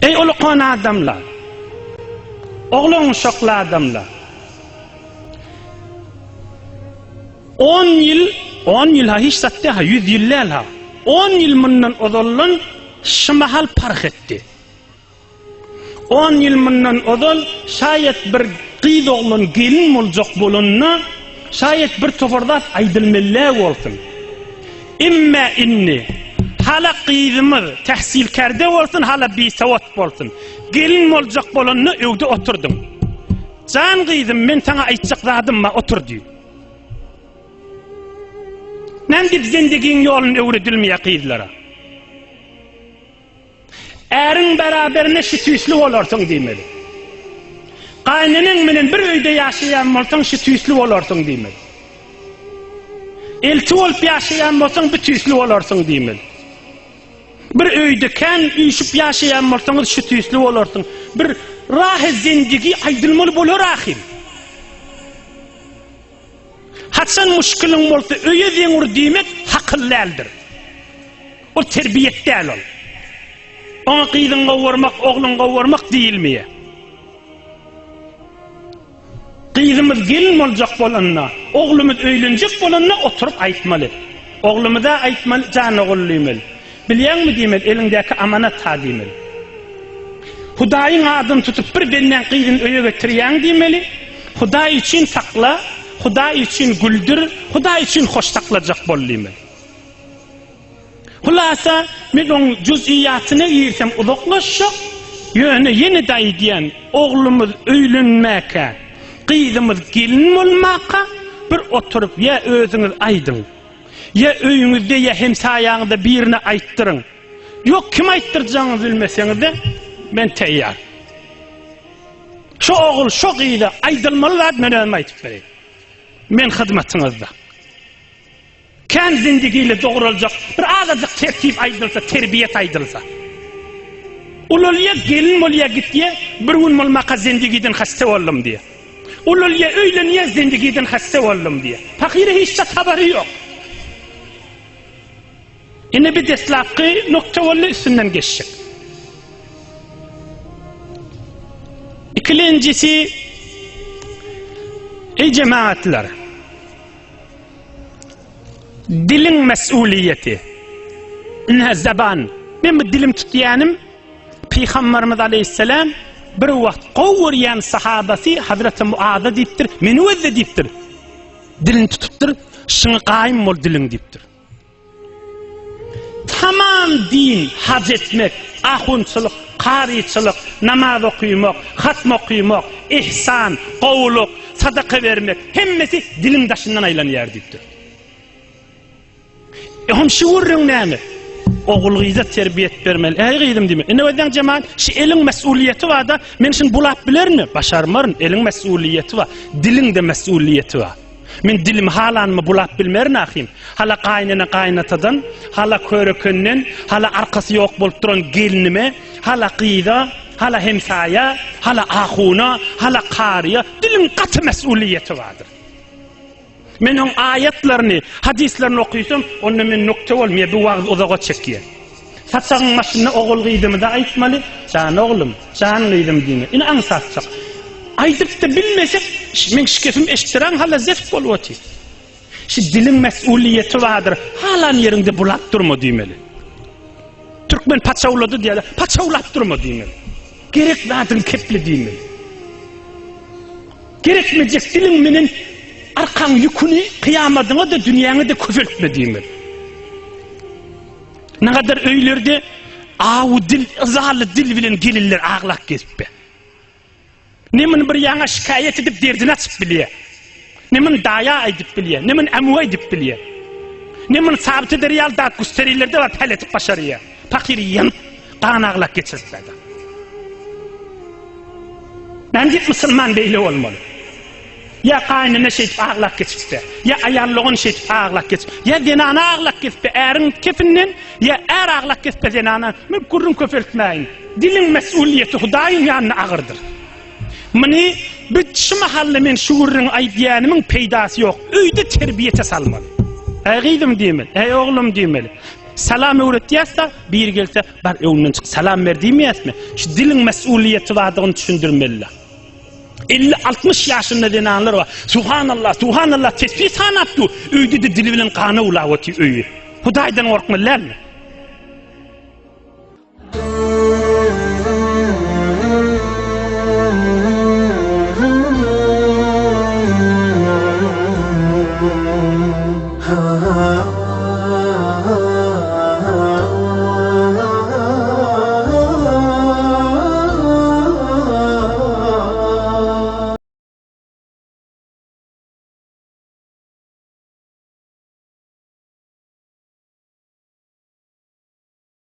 Eý ulukan adamlar! Oglan uşakly adamlar! On ýyl, on ýyl ha hiç zat däl ha, ýüz ýyl däl ha. On ýyl mundan ozaldan şu mahal parh etdi. On ýyl mundan ozal şaýat bir gyz oglan gelin boljak bolanda, şaýat bir topar zat aýdylmelä bolsun. Emme indi, hala gyzymyz tähsilkärde bolsun, hala bisowat bolsun, gelin boljak bolanda öwde oturdyň. Jan gyzym, men saňa aýtjak zadym bar, otur diý. Näme diýip zendigiň ýoluny öwredilmeýär gyzlara? Äriň beraberine şu tüýsli bolarsyň diýmeli. Gaýneneň bilen bir öýde ýaşaýan bolsaň şu tüýsli bolarsyň diýmeli. Elti bolup ýaşaýan bolsaň bu tüýsli bolarsyň diýmeli. Bir öýde kän üýşüp ýaşaýan bolsaňyz şu tüýsli bolarsyň. Bir rahy zendigi aýdylmaly bolar ahym. Haçan muşkiliň bolsa öýe zeň ur diýmek hakyl däldir. Ol terbiýet däl ol. Oňa gyzyň gowurmak, ogluň gowurmak diýilmeýär. Gyzymyz gelin boljak bolanda, oglumyz öýlenjek bolanda oturyp aýtmaly. Oglumyza aýtmaly, jan ogul diýmeli. Bilýäňmi diýmeli, eliňdäki amanat ha diýmeli. Hudaýyň adyny tutup bir bendäň gyzyny öýe getirýäň diýmeli. Hudaý üçin sakla, Hudaý üçin güldür, Hudaý üçin hoş saklajak bol diýmeli. Hulasa, men oň juz'iýatyna girsem uzaklaşjak, ýöne ýene-de aýdýan, oglumyz öýlenmäkä, gyzymyz gelin bolmaka bir oturyp ýa özüňiz aýdyň, ýa öýüňizde ýa hemsaýaňyzda birine aýtdyryň. Ýok, kime aýtdyrjagyňyzy bilmeseňiz-de, men taýýar. Şo ogul, şo gyza aýdylmaly zat men özüm aýdyp bereýin. Men hyzmatyňyzda. Kän zindigiyle dogruljak bir azajyk tertip aýdylsa, terbiýet aýdylsa. Ulalýa gelin bolýa gitýä, bir gün bolmaka zindigiden hassa boldum diýä. Ulalýa öýlenýä zindigiden hassa boldum diýä. Pahyra hiç zat habary ýok. Ine bir deslapky nokta boldy üstünden geçjek. Ikilenjisi Ey cemaatlar Diliň mesuliýeti. Ine zeban. Men bu dilim tutýanym Pygamberimiz aleyhisselam bir wagt gowy görýän sahabasy Hazreti Muaza diýipdir, meni gözle diýipdir. Dilini tutupdyr, şuňa gaýym bol diliň diýipdir. Tamam din, haj etmek, ahunçylyk, karyçylyk, namaz okymak, hatm okymak, ihsan, gowulyk, sadaka bermek, hemmesi diliň daşyndan aýlanýar diýipdir. E hom şu gürrüň näme? Ogul-gyza terbiýet bermeli. Eý gyzym diýme. Ine özüň jemaat, şu eliň mesuliýeti bar-da, men şuny bulap bilermi? Başarmaryn. Eliň mesuliýeti bar. Diliň-de mesuliýeti bar. Men dilimi halanymy bulap bilmerin ahym. Hala gaýynene gaýynatadan, hala körekenden, hala arkasy ýok bolup duran gelnime, hala gyza, hala hemsaýa, hala ahuna, hala karyýa diliň gaty mesuliýeti bardyr. Men oň aýatlaryny, hadyslaryny okysam, onda men nukta bolmaýar, bu wagyz uzaga çekýär. Saçagyň başynda ogul-gyzymyza aýtmaly, Jan oglum, jan gyzym diýme. Ine aňsatjak. Aýdyp-da bilmesek, meň şikefim eşitdiräň hala zeft bolup otyr. Şu diliň mesuliýeti bardyr, halan ýeriňde bulap durma diýmeli. Türkmen paçawlady diýýärler, paçawlap durma diýmeli. Gerek zadyň kepli diýmeli. Gerekmejek diliň menen arkaň ýüküni kyýamadyňa-da, dünýäňe-de köpeltme diýmeli. Nagadar öýlerde awy dil, yzaly dil bilen gelinler aglap gezipbe. Ne muny bir ýaňa şikaýat edip derdini açyp bilýär. Ne muny daýa aýdyp bilýär, ne muny ämuwa aýdyp bilýär. Ne muny sabyt eder ýaly dat güsterilerde bar päl etip başarýar. Pahyr ýanyp, gan aglap geçiripler-de. Näme diýip musulman beýle bolmaly? Ýa gaýynene şeýdip aglap geçipdi, ýa aýal dogan şeýdip aglap geçip, ýa zenana aglap geçipdi äriň kefinden, ýa är aglap geçipdi zenana. Men gürrüň köpeltmäýin. Diliň mesuliýeti Hudaýyň ýanynda agyrdyr. Muny bu şu mahalda men şu gürrüňi aýdýanymyň peýdasy ýok. Öýde terbiýete salmaly. Äý gyzym diýmeli, äý oglum diýmeli. Salam öwretýäs-de, biri gelse, bar öňünden çyk, salam ber diýmeýäsmi? Şu diliň mesulyýeti bardygyny düşündirmeli. 50-60 ýaşynda zenanlar bar. Subhanallah, subhanallah tesbih sanap dur. Öýde-de dili bilen gana ulap otyr öýi. Hudaýdan gorkmaly dälmi?